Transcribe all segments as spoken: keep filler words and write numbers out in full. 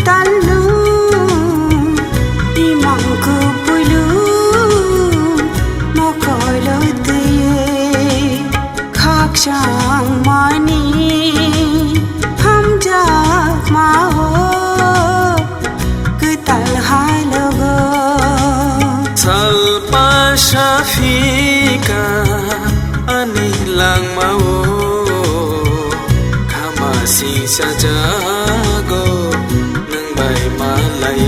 Talnu imang kupulu mokolo twi khakchang mani hamjak mao kwtal halogo. Salpa saphika ani langmao. Khamasi sajago nwng bai malai.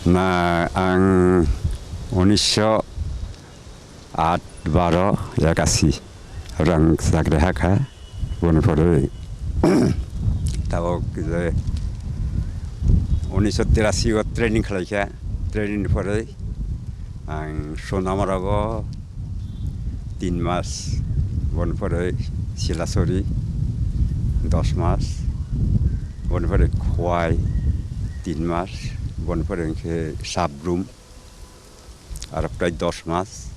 Na ang unisho at baro ekasi rang chakri hakha, boni pore tabok je unisho tirasi o training khlaikha, training ni pore ang Sonamara o tin mas, boni pore Silasori dos mas, boni pore Khowai tin mas, boni pore hwnkhe Sabrum aro prai dos mas,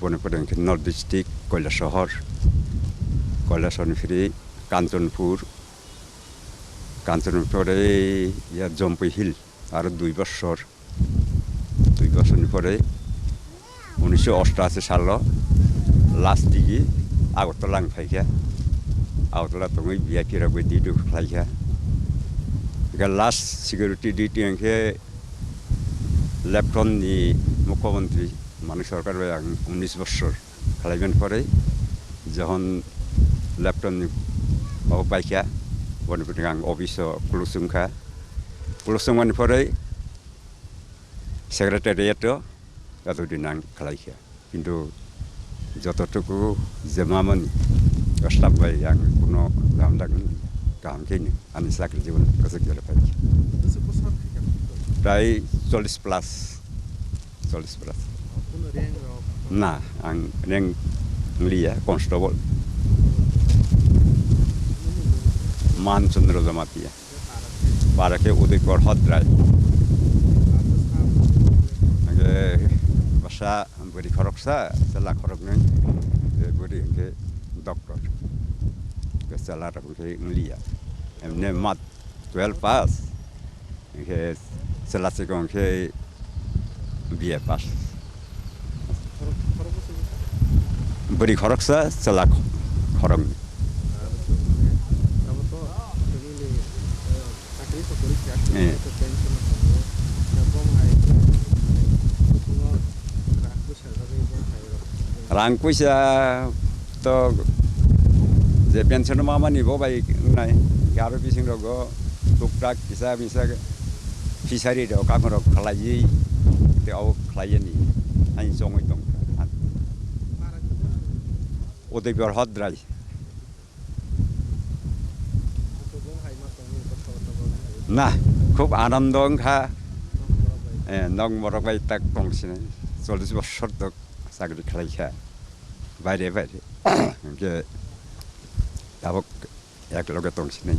boni pore hwnkhe North District, Kailasahar, Kailasahar ni phiri Kanchanpur, Kanchanpur pore ya Jampui Hill, aro dui bosor, dui bosor ni pore unisho osto ashi salo last digi Agartala ang phaikha, Agartala tongwi V I P rok bai duty khlaikha, ega last security duty hwnkhe Lieutenant ni Mukhyamantri Manik Sarkar bai ang unis bosor khlaimani pore, jokhon Lieutenant ni obo paikha, boni pore ang office o close wngkha, close wngmani pore secretariat o joto din ang khlaikha. Kintu jototuku je mamani staff bai ang kuno lamdak kaham khe ni ani chakri jibon kwchwk jora phai. Prai chollish plus, chollish plus. Na, ang rank liya, constable. Man Chandra Jamatia. Para khe Udaipur Hodrai. Hingke bwsa bwrwi khoroksa, chwla khoroknwi, bwrwi hingke doctor. Hingke chwla rok hingke wngliya. Emne mat twelve pass, hingke chwla chikon hingke B A pass. Bwrwi khoroksa, chwla khoroknwi. Eh. Rang puisa to je pension mamani bo bai wngnai, aro bising rogo tuktak kisa misa fishery rok kakung rok khlaiwi tei abo khlaiya ni ani chongwi tongkha. Udaipur Hodrai. Na, khub anando wngkha. Eh, nok morok bai tak tong sini. Chollish bosor tok chakri khlai kha. Baire, baire. Hingke tabok ek loge tong sini.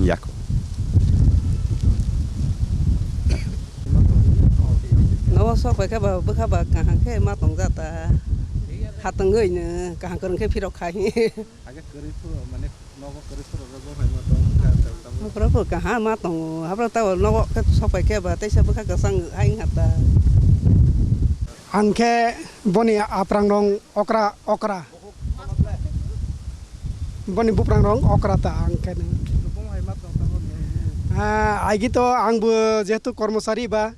Yak. Nogo sok bai khe ba bwkha ba kaham khe ma tong jata. Hatwngwi no kaham kwrwng khe phirok khai. Age kwrwi phuru mane nogo kwrwi phuru rw bo hai ma tong kha, tamo. Nogo kwrwi phuru kaham ma tongo. Hapra tao nogo khe sok pai khe ba teisa bwkha kwchang hai wngkha ta. Ang khe boni aprang rong okra okra. Boni buprang rong okra ta ang khe no. Bo hai ma tong tamo. Ah, aigi to ang bo jehetu kormosari ba,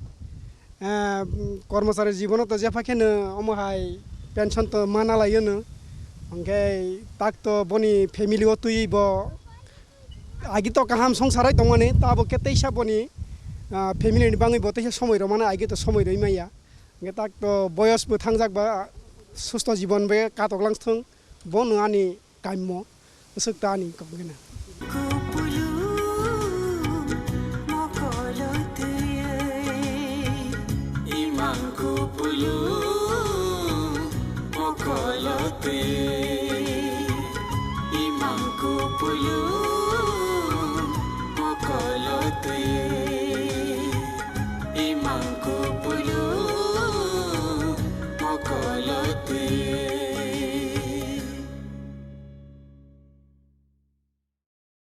ah, kormosari jibono to jepha kheno omo hai pension to mana laio no. Hingke tak to boni family o twi bo agi to kaham songsarai tongmani, ta bo khe teisa boni, ah, family ni bangwi bo teisa somoi rwmani, agi to somoi rwi maya. Hingke tak to boyos bo thangjak ba, susto jibon be katok lang thung, bono ani kammo. Aswk ta ani kok gana. Kupulung mokolo twi, imang kupulung mokolo twi, imang kupulung